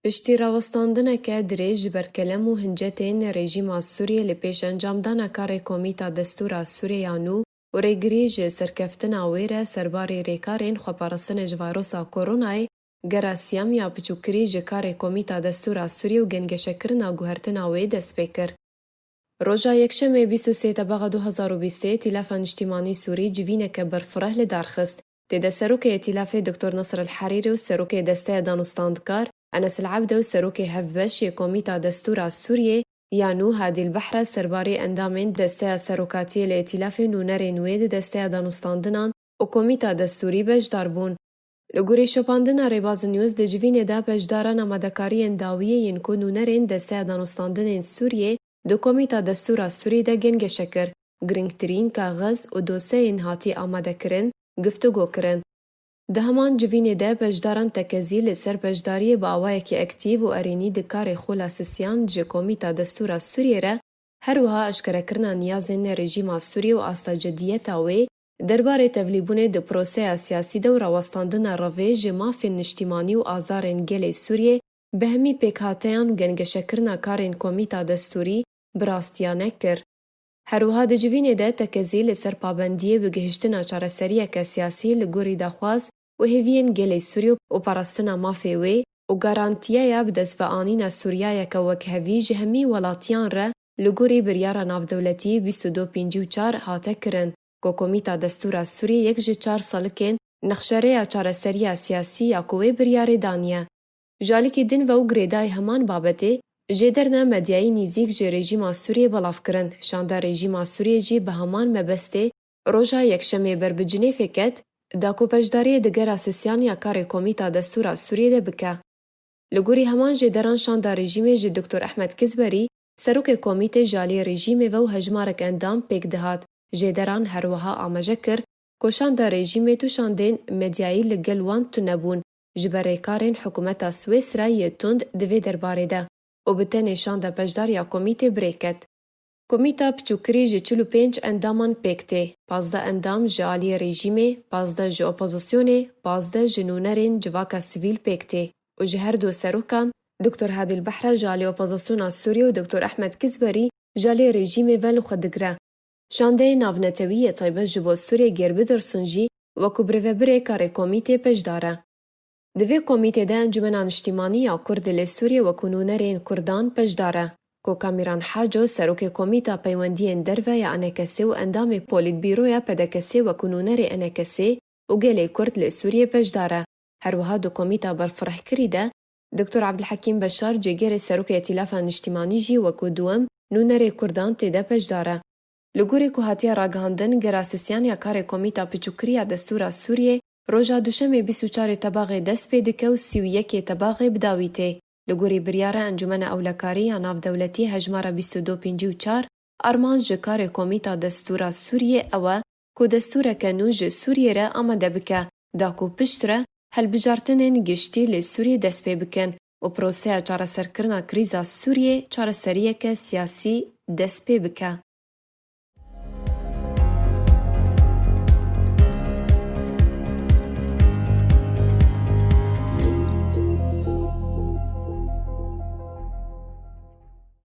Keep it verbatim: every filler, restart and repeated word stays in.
Piştî rawestandineke dirêj ji ber kelem û hincetên rejîma Sûriyê li pêş encamdana karê Komîta Destûra Sûriyê ya nû û rêgirî ji serkeftina wê re serbarê rêkarên xweparastinê ji vayrosa koronayê, gera siyam ya piçûkirî ji karê Komîta Destûra Sûriyê û gengeşekirina guhertina wê dest pê kir. Roja Yekşemê bîst û sê Tebaxa du hezar û bîstê Îtîlafa Niştîmanî Sûrî civîneke berfireh li dar xist. Tê de Serokê Îtîlafê Doktor Nasir El Herîrî û Serokê Desteya Danûstandkar Enes El Ebde û Serokê Hevbeş yê Komîta Destûra Sûriyê ya nû Hadî El Behre serbarê endamên Desteya Serokatiyê li Îtîlafê, nûnerên wê di Desteya Danûstandinan û Komîta Destûrî beşdar bûn. Li gorî şopandina Rêbaz News di civînê de beşdaran amadekariyên dawiyê yên ku nûnerên Desteya Danûstandinên Sûriyê di Komîta Destûra Sûriyê de gengeşe kir, girîngtirîn kaxiz û dosyeyên hatî amadekirin, giftugo kirin. Di heman civînê de beşdaran tekezî li ser beşdariyê bi awayekî aktîf û erênî di karê xwe lasisiyan ji Komîta Destûra Sûriyê re, her wiha eşkerekirina niyazên rejîma Sûriyê û asta cediyeta wê derbarê tevlîbûnê di proseya siyasî de û rawestandina revê ji mafên niştîmanî û azarên gelê Sûriyê, bi hemî pêkhateyan û gengeşekirina karên Komîta Destûrî bi rastiyane kir. Her wiha di civînê de tekezî li ser pabendiyê bi gihiştina çareseriyeke siyasî li gorî daxwaz û hêviyên gelê Sûriyê û parastina mafê wê û garantiyeya bi dest ve anîna Sûriyayeke wekhevî ji hemî welatiyan re li gorî biryara navdewletî bîst û du pêncî û çar hate kirin, ku Komîta Destûra Sûriyê yek ji çar salikên nexşerêya çareseriya siyasî ya ku wê biryarê daniye. Ji alikê din ve û girêdayî heman babetê, jêderna medyayî nîzîk ji rejîma Sûriyê belav kirin, şanda rejîma Sûriyê jî bi heman mebestê roja Yekşemê ber bi Cinêfê ket, da ku beşdariyê di gera sisiyan ya karê Komîta Destûra Sûriyê de bike. Li gorî heman jêderan şanda rejîmê ji Doktor Ehmed Kizberî, serokê komîtê ji aliyê rejîmê ve û hejmarek endam pêk dihat. Jêderan her wiha amaje kir ku şanda rejîmê tu şandên medyayî li gel wan tune bûn, ji ber rêkarên hikûmeta Swêsreyê tund di vê derbarê de û bi tenê şanda beşdar ya komîtê bi rê ket. Komîta piçûkirî ji çil û pênc endaman pêk tê, pazdeh endam ji aliyê rejîmê, pazdeh ji opozisyonê, pazdeh ji nûnerên civaka sivîl pêk tê û ji her du serokan, Doktor Hadî El Behre ji alî opozisyona Sûriyê û Doktor Ehmed Kizberî ji alî rejîmê ve li xwe digire. Şandeyê navnetewî yê taybet ji bo Sûriyê Geir Biderson jî wekû birêvebirê karê komîtê beşdar e. Di vê komîtê de Encûmena Niştîmanî ya Kurd li Sûriyê wekû nûnerên Kurdan beşdar e, ku Kamîran Haco, serokê Komîta Peywendiyên Derve ya ENKSê û endamê Polîtbîroya PDKSê wekû nûnerê ENKSê û gelê Kurd li Sûriyê beşdar e. Her wiha di komîta berfirehkirî de Doktor Abdulhekîm Beşar, cêgerê Serokê Îtîlafa Niştîmanî jî wekû duwem nûnerê Kurdan tê de beşdar e. Li gorî ku hatiye ragihandin, gera sisiyan ya karê Komîta Piçûkirî ya Destûra Sûriyê roja Duşemê bîst û çarê Tebaxê dest pê dike û sî û yekê Tebaxê bi dawî tê. Li gorî biryara Encûmena Ewlekarî ya Navdewletî hejmara bîst û du pêncî û çar, armanc ji karê Komîta Destûra Sûriyê ew e ku destûreke nû ji Sûriyê re amade bike, da ku piştre hilbijartinên giştî li Sûriyê dest pê bikin û proseya çareserkirina krîza Sûriyê çareseriyeke siyasî dest pê bike.